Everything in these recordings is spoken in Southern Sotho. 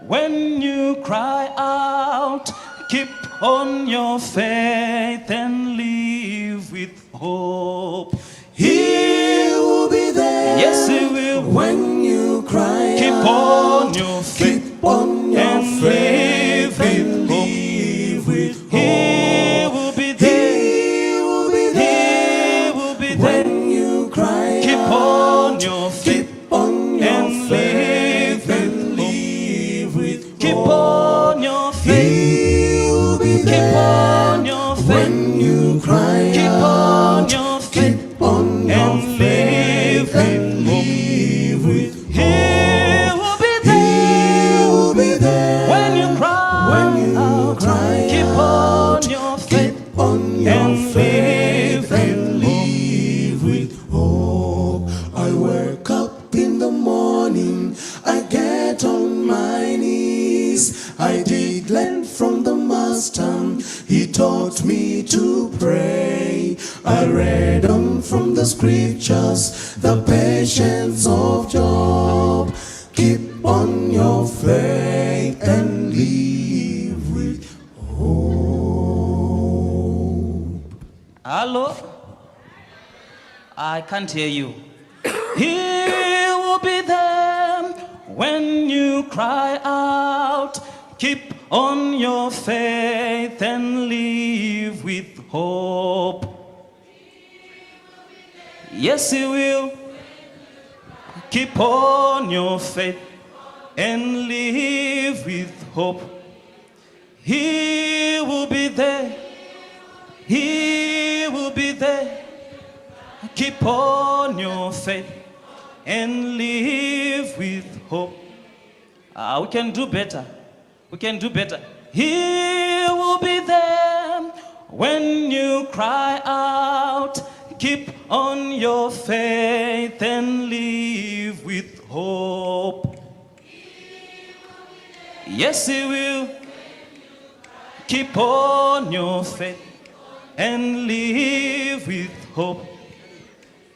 When you cry out, keep on your faith and live with hope. He will be there. Yes, He will. When you cry Keep out, on your faith keep on your and faith live with and hope. live with He hope. will be there. He will be He there. will be there. When you cry Keep on out, your faith keep on your and faith live with and hope. live with Keep hope. on your faith. He will be Keep there on your faith. when you cry Keep on out. your faith Keep on your and live faith and with hope. live with He hope. will be He there will be there when you cry when you out. cry Keep on out. your faith Keep on your and live faith and with hope. live with hope. I wake up in the morning, I get on my knees. I did learn from the master, he taught me to pray. I read on from the scriptures, the patience of Job. Keep on your faith and live with hope. Hello? I can't hear you. He will be there when you cry out. Keep on your faith and live with hope. Yes, He will. Keep on your faith and live with hope. He will be there. He will be there. Keep on your faith and live with hope. Ah, we can do better. We can do better. He will be there when you cry out. Keep on your faith and live with hope. Yes, He will. Keep on your faith and live with hope.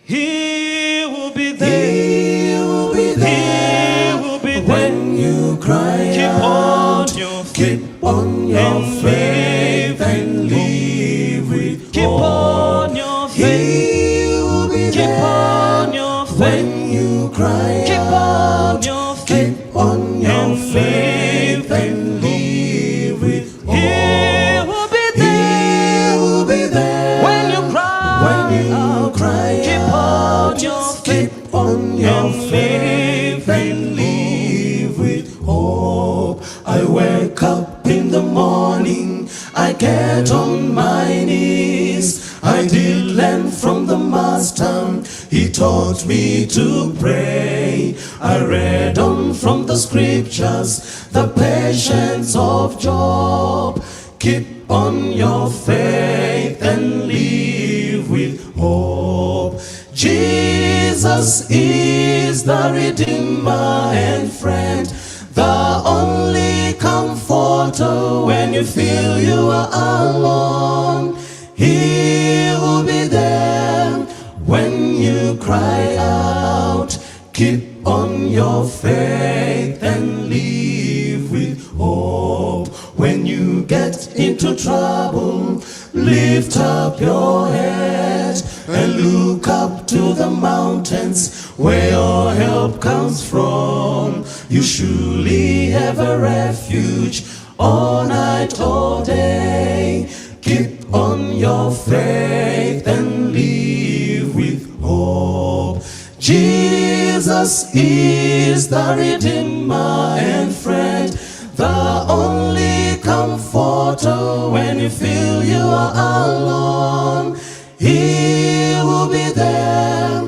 He will be there. He will be He there will be there. when you cry Keep on out. your faith Keep on your and faith live with and hope. live with Keep hope. on your faith. He will be Keep there on your faith. when you cry Keep on out. your faith Keep on your and faith live with and hope. live with He hope. will be He there will be there when you cry when you out. cry Keep on out. your faith Keep on your and live faith and with hope. live with hope. I wake up in the morning, I get on my knees. I did learn from the master, he taught me to pray. I read on from the scriptures, the patience of Job. Keep on your faith and live with hope. Jesus is the Redeemer and friend, the only comforter when you feel you are alone. He will be there when you cry out. Keep on your faith and live with hope. When you get into trouble, lift up your head and look up to the mountains where your help comes from. You surely have a refuge all night, all day. Keep on your faith and live with hope. Jesus is the Redeemer and friend, the only comforter when you feel you are alone. He will be there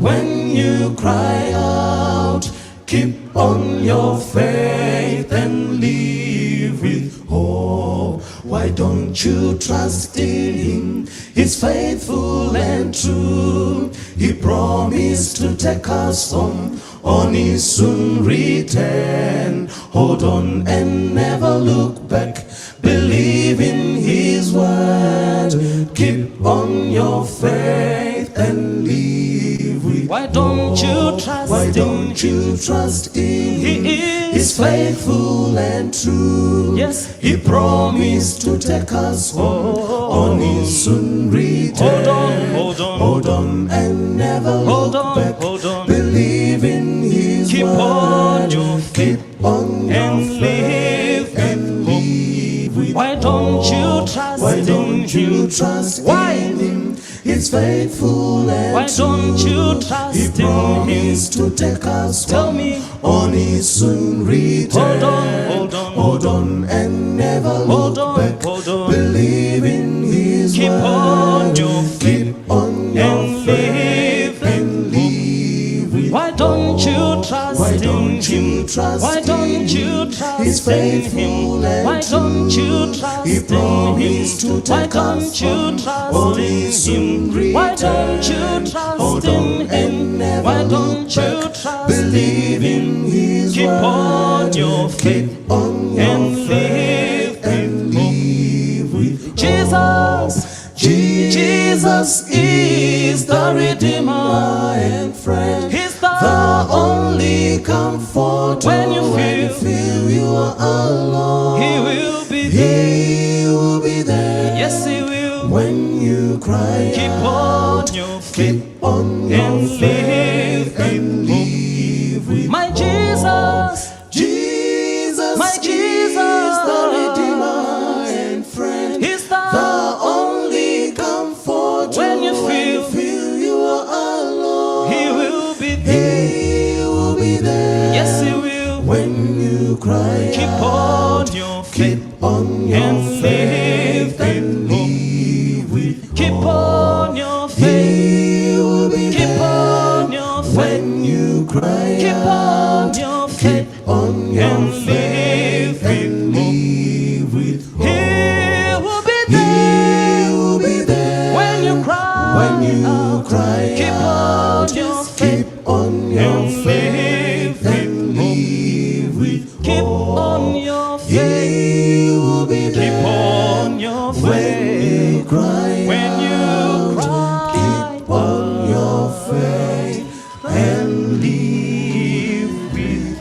when you cry out. Keep on your faith and live with hope. Why don't you trust in him? He's faithful and true. He promised to take us home on his soon return. Hold on and never look back. Believe in his word. Keep on your faith and live with Why don't you hope. trust Why in don't you trust in He him? is He's He's faithful and true. Yes. He promised to take us home on his soon return. Hold on, hold on. Hold on and never Hold look on, back. hold on. Believe in his Keep word. on your faith Keep on your and faith live and with hope. live with Why don't you hope. trust Why in don't you him? trust Why? in him? He's faithful and Why don't true. you He trust in him? promised to take us Tell home me. on his soon return. Hold on, hold on. Hold on and never Hold look on, back. hold on. Believe in his Keep word. on your faith Keep on your and faith live and with hope. live with Why don't you hope. trust Why in don't you him? trust Why don't in you him? trust He's in him? faithful and Why don't you true. trust He in him? promised to Why take us don't you home trust on in his soon him? Why don't you return. trust Hold in on him? and never Why look don't you back. trust in Believe him? in his Keep on word. your faith Keep on your and live faith and with hope. live with hope. Jesus, Jesus is the Redeemer and friend, He's the the only comforter When you when you feel feel you are alone. He will be there. He will be there. Yes, He will. When you cry Keep out, on your faith keep on your and faith live and with hope. live with My hope. Jesus, Jesus My is Jesus. the Redeemer and friend, He's the the only comforter When you feel feel you are alone. He will be there. He will be there. Yes, He will. When you cry Keep out, on your faith keep on your and faith live and with hope. live with Keep hope. on your faith. He will be Keep there on your faith. when you cry Keep on out. your faith Keep on your and faith live and with hope. live with He hope. will be there He will be there when you cry when you out. cry Keep on out. your faith Keep on your and live faith and with hope. live with Keep hope. on your faith. He will be Keep there on your when you faith. cry When you out. cry Keep on your faith and live with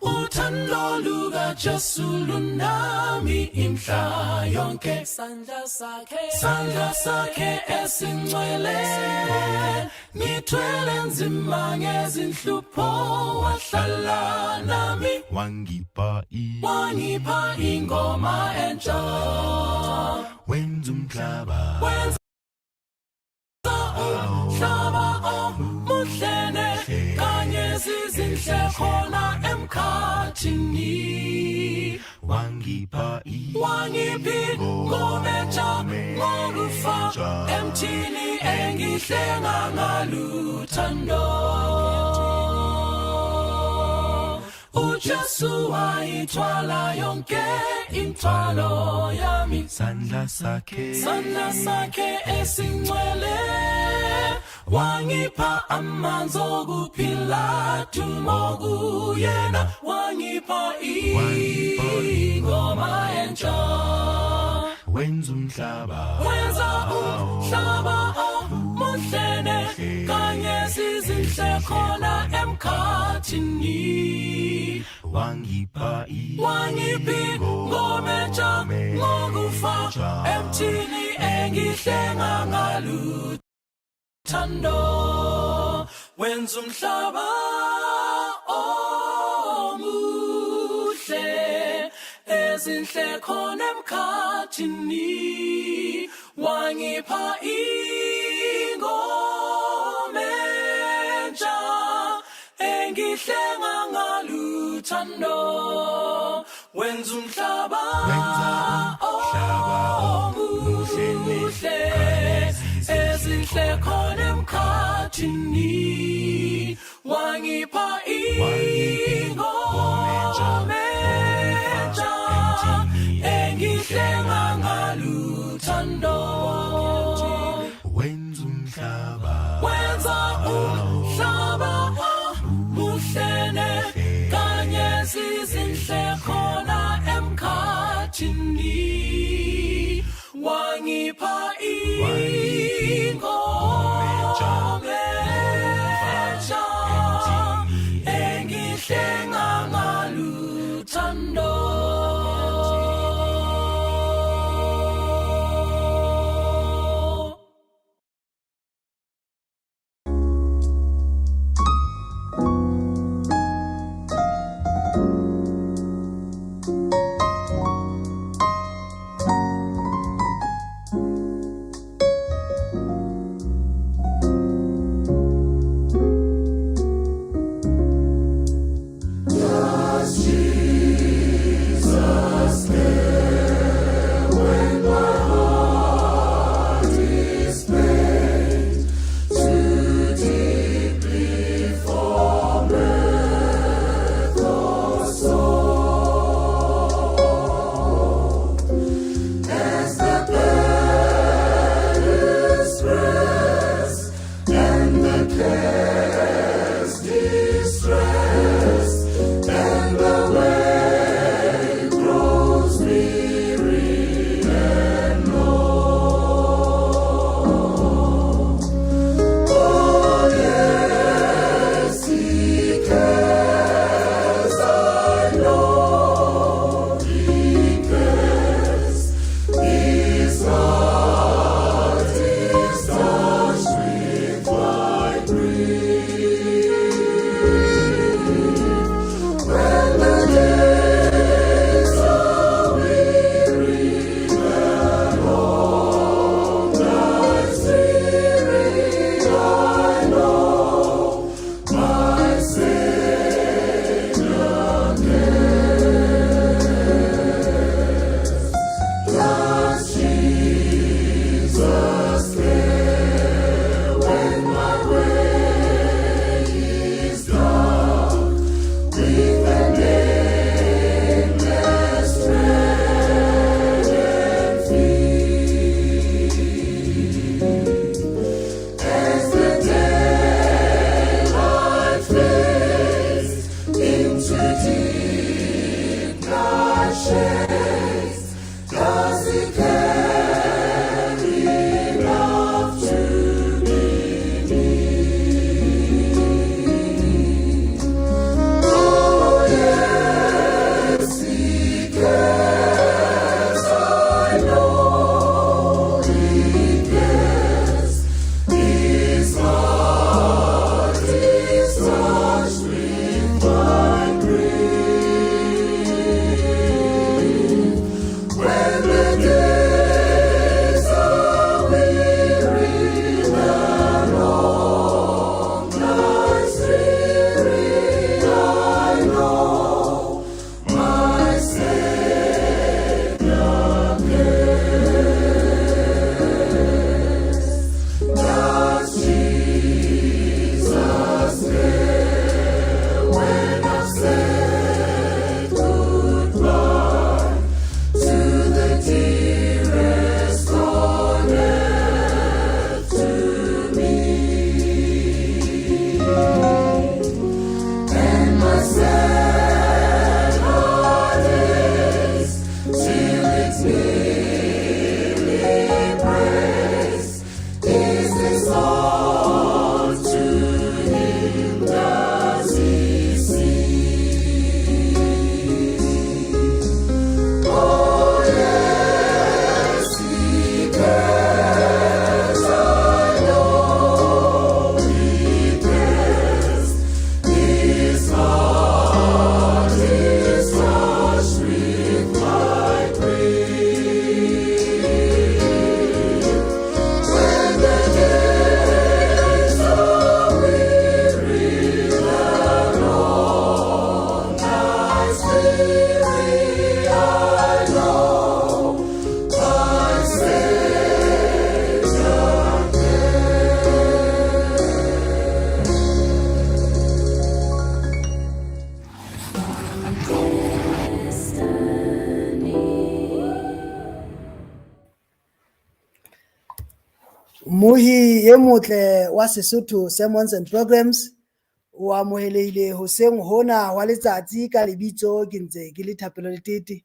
Uthando lukaJesu lunami imhla yonke, sandla sakhe, sandla sakhe esingcwele, ngithwele nzima ngezinhlupho, wahlala nami, Wangipha i wangipha ingoma entsha, wenza umhlaba wenza umhlaba omuhlene kanye zizinhle khona emkhathini. Wangipha i Wangiphi ngometsha ngokufa emthini engihlenga ngaluthando. uJesu wayithwala yonke imithwalo yami, sandla sakhe sandla sakhe esingcwele, wangipha amanzi okuphila, dumo kuyena, wangipha ingoma entsha, wenza umhlaba wenza umhlaba omuhlene kanye sizinhle khona emkhathini. Wangipha i Wangiphi ngometsha ngokufa emthini engihlenga ngaluthando, wenza umhlaba omuhle ezinhle khona emkhathini, wangipha ingoma entsha engihlenga ngaluthando, wenza umhlaba Wenza umhlaba omuhle omuhle ezinhle khona emkhathini, wangipha ingoma entsha engihlenga ngaluthando, wenza umhlaba wenza umhlaba omuhlene kanye sizinhle khona emkhathini. Mmohi e motle wa Sesotho Sermons and Programs o amohelehile hoseng hona hwa letsatsi ka lebitso ke ntse ke le Thapelo Letete.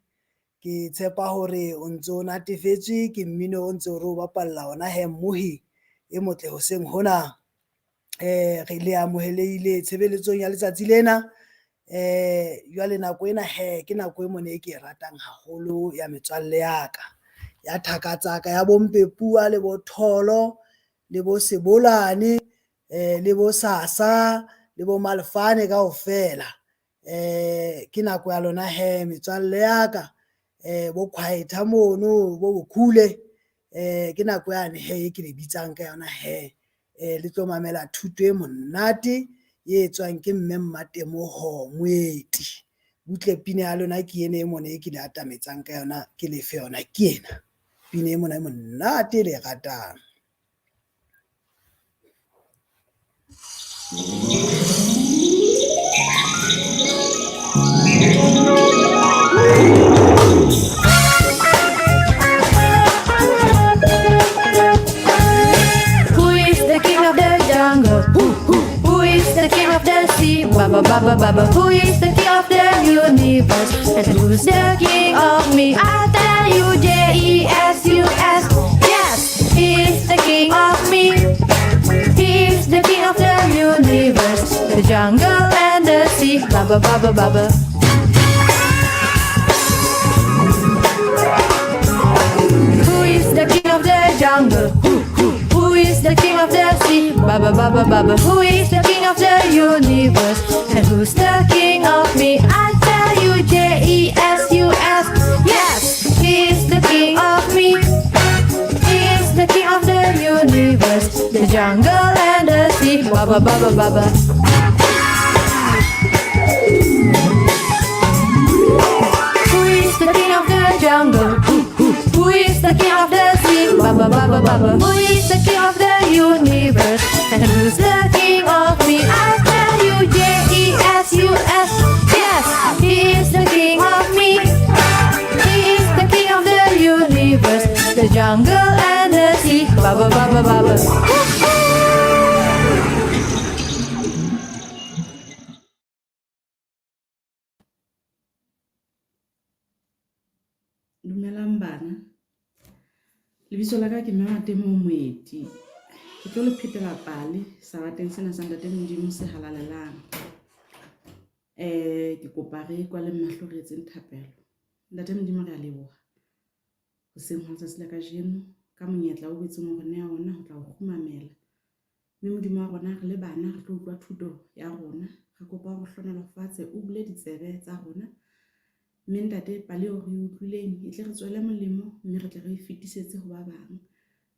Ke tshepa hore o ntso natefetswe ke mmino o ntse re o bapalla ona he mmohi e motle hoseng hona. Re le amohelehile tshebeletsong ya letsatsi lena. Jwale nako ena he ke nako e mona e ke e ratang haholo ya metswalle ya ka, ya thaka tsa ka ya bo Mpepua le bo Tholo le bo Sebolane le bo Sasa le bo Malefane kaofela. Ke nako ya lona he metswalle ya ka bo Khwaetha mono bo Bokhule ke nako yane he e ke le bitsang ka yona he le tlo mamela thuto e monate e etswang ke mme Mmatemoho Moeti. Butle pina ya lona ke ena e mona e ke le atametsang ka yona ke le fe yona ke ena. Pina e mona e monate e le e ratang. Who is the king of the jungle? Who, who? Who is the king of the sea? Baba, baba, baba. Who is the king of the universe? And who's the king of me? I tell you, J-E-S-U-S. Yes, he is the king of me. He is the king of the universe, the jungle and the sea. Baba, baba, baba. Who is the king of the jungle? Who, who? Who is the king of the sea? Baba, baba, baba. Who is the king of the universe? And who's the king of me? I tell you, J-E-S-U-S. Yes, he is the king of me. He is the king of the universe, the jungle and the sea. Baba, baba, baba. Who is the king of the jungle? Who, who? Who is the king of the sea? Baba, baba, baba. Who is the king of the universe? And who's the king of me? I tell you, J-E-S-U-S. Yes, he is the king of me. He is the king of the universe, the jungle and the sea. Baba, baba, baba. Dumelang bana. Lebitso la ka ke Mme Matemo Moeti. Ke tlo le phetela pale sabateng sena sa Ntate Modimo se halalelang. Ke kopa re kwaleng mahlo re etseng thapelo. Ntate Modimo re a leboha. Hoseng hwa letsatsi la kajeno ka monyetla o boetseng o re neha ona ho tla o kgumamela. Mme Modimo wa rona re le bana re tlo utlwa thuto ya rona. Re kopa o re hlohonolofatse o bule ditsebe tsa rona. Mme ntate pale eo re e utlwileng e tle re tswele molemo mme re tle re e fetisetse ho ba bang.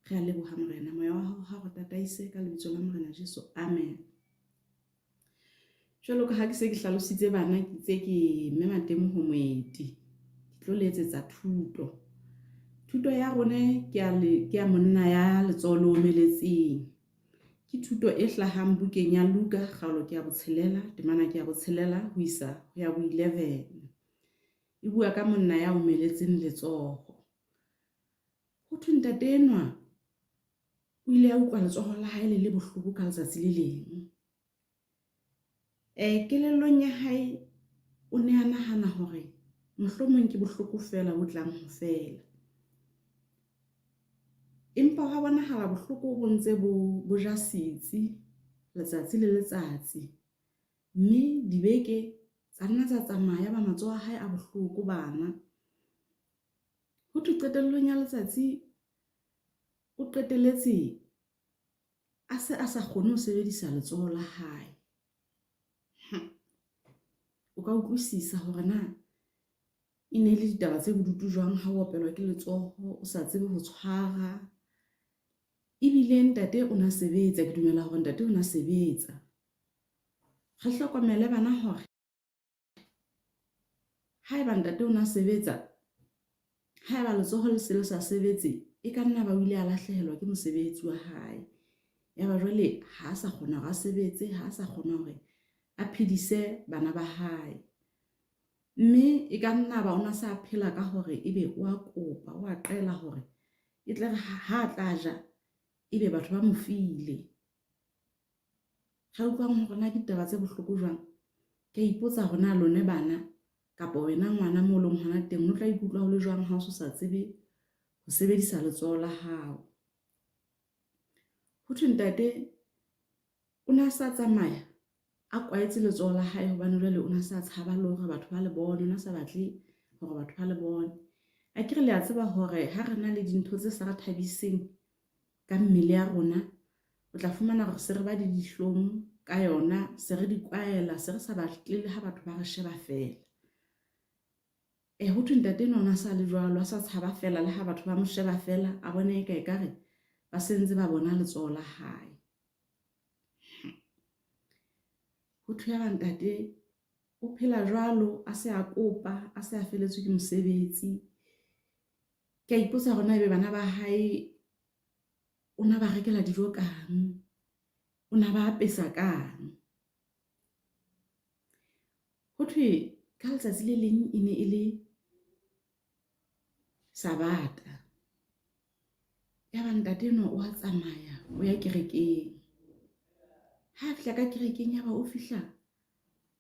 Re a leboha Morena, moya wa hao ha o re tataise ka lebitso la Morena Jesu. Amen. Jwalo ka ha ke se ke hlalositse bana ke itse ke Mme Matemoho Moeti. Ke tlo le etsetsa thuto. Thuto ya rona ke ya monna ya letsoho le omeletseng. Ke thuto e hlahang bukeng ya Luka kgaolo ke ya botshelela, temana ke ya botshelela ho isa ho ya bo 11. E bua ka monna ya omeletseng letsoho. Ho thwe ntate enwa o ile a utlwa letsoho la hae le le bohloko ka letsatsi le leng. Kelellong ya hae o ne a nahana hore mohlomong ke bohloko feela bo tlang ho fela. Empa hwa bonahala bohloko bo ntse bo ja setsi letsatsi le letsatsi. Mme dibeke tsa nna tsa tsamaya ba matsoho a hae a bohloko bana. Ho thwe qetellong ya letsatsi o qetelletse a se a sa kgone ho sebedisa letsoho la hae. O ka utlwisisa hore na e ne le ditaba tse bodutu jwang ha o opelwa ke letsoho o sa tsebe ho tshwara. Ebile ntate o na sebetsa, ke dumela hore ntate o na sebetsa. Re hlokomele bana hore haeba ntate o na sebetsa, haeba letsoho le se le sa sebetse, e ka nna ba o ile a lahlehelwa ke mosebetsi wa hae. Ya ba jwale ha a sa kgona hore a sebetse, ha a sa kgona hore a phedise bana ba hae. Mme e ka nna ba o na sa phela ka hore ebe o a kopa, o a qela hore e tle re ha a tla ja Ebe batho ba mo file. Re utlwang hore na ke ditaba tse bohloko jwang. Ke a ipotsa hore na lone bana kapa wena ngwana mo leng hona teng o tla ikutlwa ho le jwang ha o so sa tsebe ho sebedisa letsoho la hao. Ho thwe ntate o ne a sa tsamaya a kwaetse letsoho la hae hobane jwale o ne a sa tshaba le hore batho ba le bone, o ne a sa batle hore batho ba le bone. Akere le a tseba hore ha re na le dintho tse sa re thabiseng ka mmele ya rona, o tla fumana hore se re ba le dihlong ka yona, se re di kwaela, se re sa batle le ha batho ba re sheba feela. E, ho thwe ntate enwa o ne a sa le jwalo, a sa tshaba feela le ha batho ba mo sheba feela, a bone eka ekare ba sentse ba bona letsoho la hae. Ho thwe yaba ntate o phela jwalo, a se a kopa, a se a feletswe ke mosebetsi. Ke a ipotsa hore na ebe bana ba hae o na ba rekela dijo kang, o na ba apesa kang. Ho thwe ka letsatsi le leng e ne e le Sabata. Yaba ntate enwa o a tsamaya o ya kerekeng. Ha a fihla ka kerekeng yaba o fihla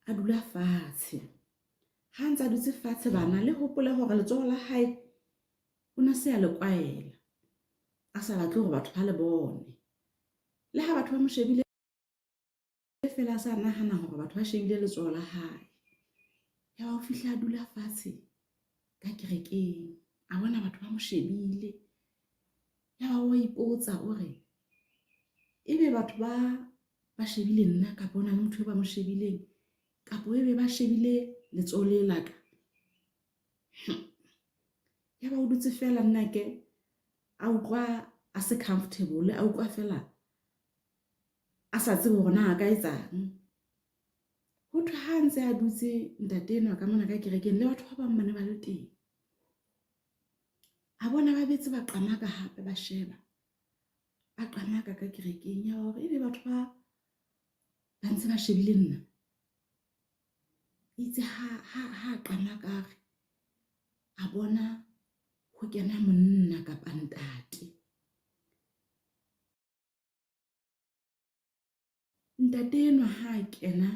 a dula fatshe. Ha a ntse a dutse fatshe bana le hopole hore letsoho la hae o ne se a le kwaela. A sa batle hore batho ba le bone. Le ha batho ba mo shebile feela a sa nahana hore batho ba shebile letsoho la hae. Yaba o fihla a dula fatshe ka kerekeng. A bona batho ba mo shebile. Yaba o ipotsa o re ebe batho ba ba shebile nna kapa o na le motho e ba mo shebileng kapa ebe ba shebile letsoho le la ka. Yaba o dutse feela nnake a utlwa a se comfortable, a utlwa feela a sa tsebe hore na a ka etsang. Ho thwe ha ntse a dutse ntate enwa ka mona ka kerekeng le batho ba bang ba ne ba le teng. A bona ba betse ba qamaka hape ba sheba. Ba qamaka ka kerekeng ya hore ebe batho ba ba ntse ba shebile nna. Itse ha ha ha qamaka a re a bona ho kena monna kapa ntate. Ntate enwa ha a kena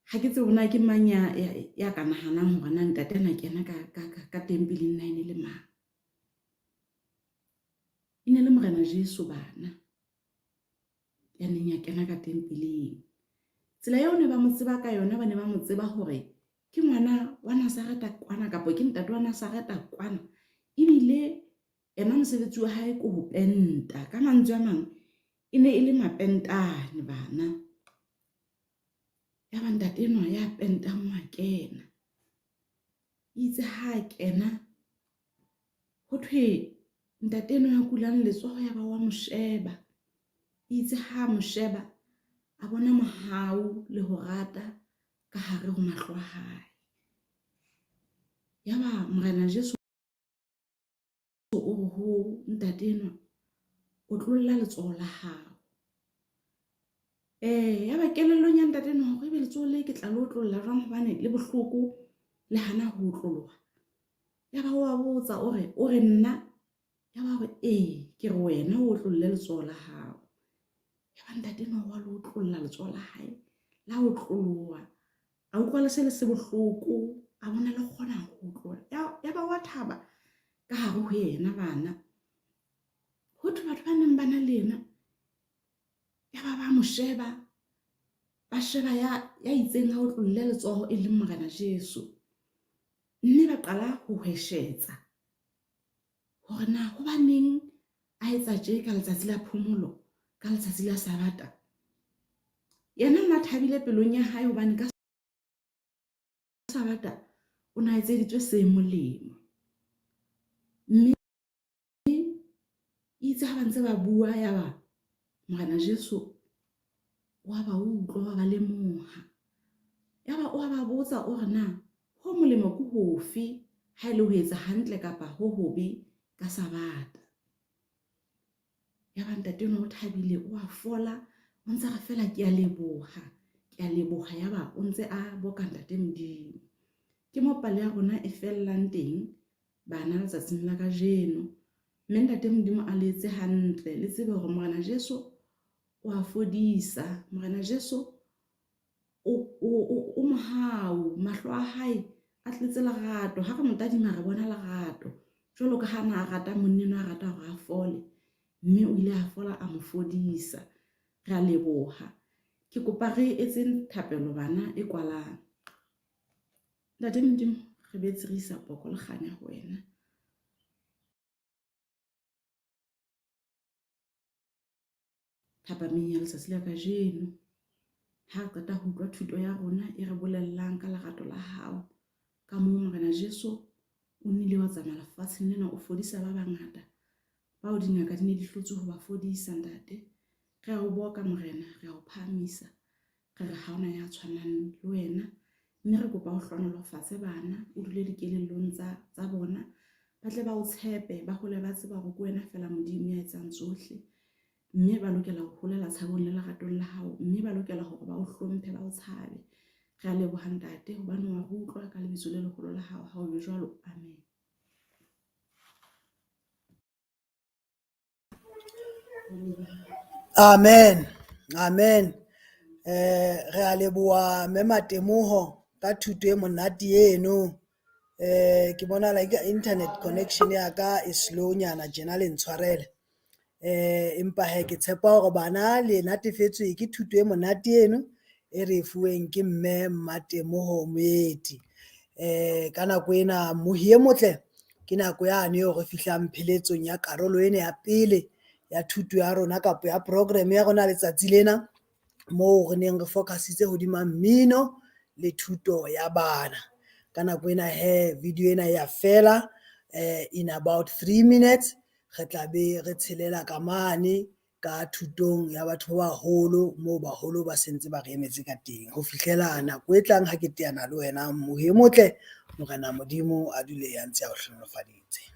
ha ke tsebe na ke mang ya, ya, ya ka nahanang hore na ntate ana kena ka, ka, ka, ka tempeleng na e ne le mang. E ne le Morena Jesu bana ya neng ya kena ka tempeleng. Tsela eo ne ba mo tseba ka yona, ba ne ba mo tseba hore ke ngwana wa Nazareta kwana kapa ke ntate wa Nazareta kwana. Ebile Ena mosebetsi wa hae ke ho penta. Ka mantswe a mang, e ne e le mapentane bana. Yaba ntate enwa ya pentang wa kena. Itse ha a kena, ho thwe ntate enwa ya kulang letsoho ya ba wa mo sheba. Itse ha a mo sheba, a bona mohau le ho rata ka hare ho mahlo a hae. Yaba Morena Jesu o re ho ntate enwa, otlolla letsoho la hao. Eh, yaba kelellong ya ntate enwa hore ebe letsoho le ke tla le otlolla jwang hobane le bohloko le hana ho otloloha. Yaba o a botsa o re, o re nna? Yaba o re, ee, ke re wena o otlolle letsoho la hao. Yaba ntate enwa wa le otlolla letsoho la hae, la otloloha. A utlwa le se le se bohloko, a bona le kgona ho otlola. Ya ba wa thaba ka hare ho yena bana. Ho thwe batho ba neng ba na le yena ya ba ba mo sheba, ba sheba ya, ya itseng a otlolle letsoho e leng Morena Jesu. Mme ba qala ho hweshetsa hore na hobaneng a etsa tje ka letsatsi la phomolo, ka letsatsi la Sabata. Yena o ne a thabile pelong ya hae hobane ka Sabata o ne a etseditswe se molemo. Mme itse ha ba ntse ba bua yaba Morena Jesu wa ba utlwa, wa ba lemoha. Yaba o a ba botsa o re na ho molemo ke hofe ha e le ho etsa hantle kapa ho hobe ka Sabata. Yaba ntate enwa o thabile, o a fola, o ntse a re feela ke a leboha, ke a leboha. Yaba o ntse a boka ntate Modimo. Ke mo pale ya rona e fellang teng bana letsatsing la kajeno. Mme Ntate Modimo a le etse hantle, le tsebe hore Morena Jesu o a fodisa. Morena Jesu o mohau, mahlo a hae a tletse lerato. Ha re mo tadima re bona lerato. Jwalo ka ha na a rata monna enwa, a rata hore a fole, mme o ile a fola a mo fodisa. Re a leboha. Ke kopa re etseng thapelo bana e kwalang. Ntate Modimo, re boetse re isa poko le kganya ho wena. Thapameng ya letsatsi la kajeno, ha re qeta ho utlwa thuto ya rona e re bolellang ka lerato la hao, ka moo Morena Jesu o nnile wa tsamaya lefatsheng lena o fodisa ba bangata bao dingaka di ne di hlotswe ho ba fodisa, Ntate. Re a o boka Morena, re a o phahamisa, re re ha ona ya tshwanang le wena, mme re kopa o hlohonolofatse bana, o dule dikelellong tsa bona, ba tle ba o tshepe, ba hole ba tseba hore ke wena feela Modimo ya etsang tsohle, mme ba lokela ho holela tshabong le leratong la hao, mme ba lokela hore ba o hlomphe, ba o tshabe. Re a leboha Ntate, hobane wa re utlwa ka lebitso le leholo la hao. Ha o be jwalo, amen. Amen, amen. Re a leboha Mme Matemoho ka thuto e monate eno. Ke bona like internet connection ya ka e slow nyana tjena le ntshwarele. Empa hee ke tshepa hore bana le natefetswe ke thuto e monate eno e re e fuweng ke Mme Mmatemoho Moeti. Ka nako ena mohi e motle ke nako yane eo re fihlang pheletsong ya karolo ena ya pele ya thuto ya rona kapa ya program ya rona letsatsi lena, moo re neng re focus-itse hodima mmino le thuto ya bana. Ka nako ena hee video ena ya fela in about 3 minutes re tla be re tshelela ka mane ka thutong ya batho ba baholo, moo baholo ba sentse ba re emetse ka teng. Ho fihlela nako e tlang ha ke teana le wena mohi e motle, Morena Modimo a dule a ntse ao hlohonolofaditse.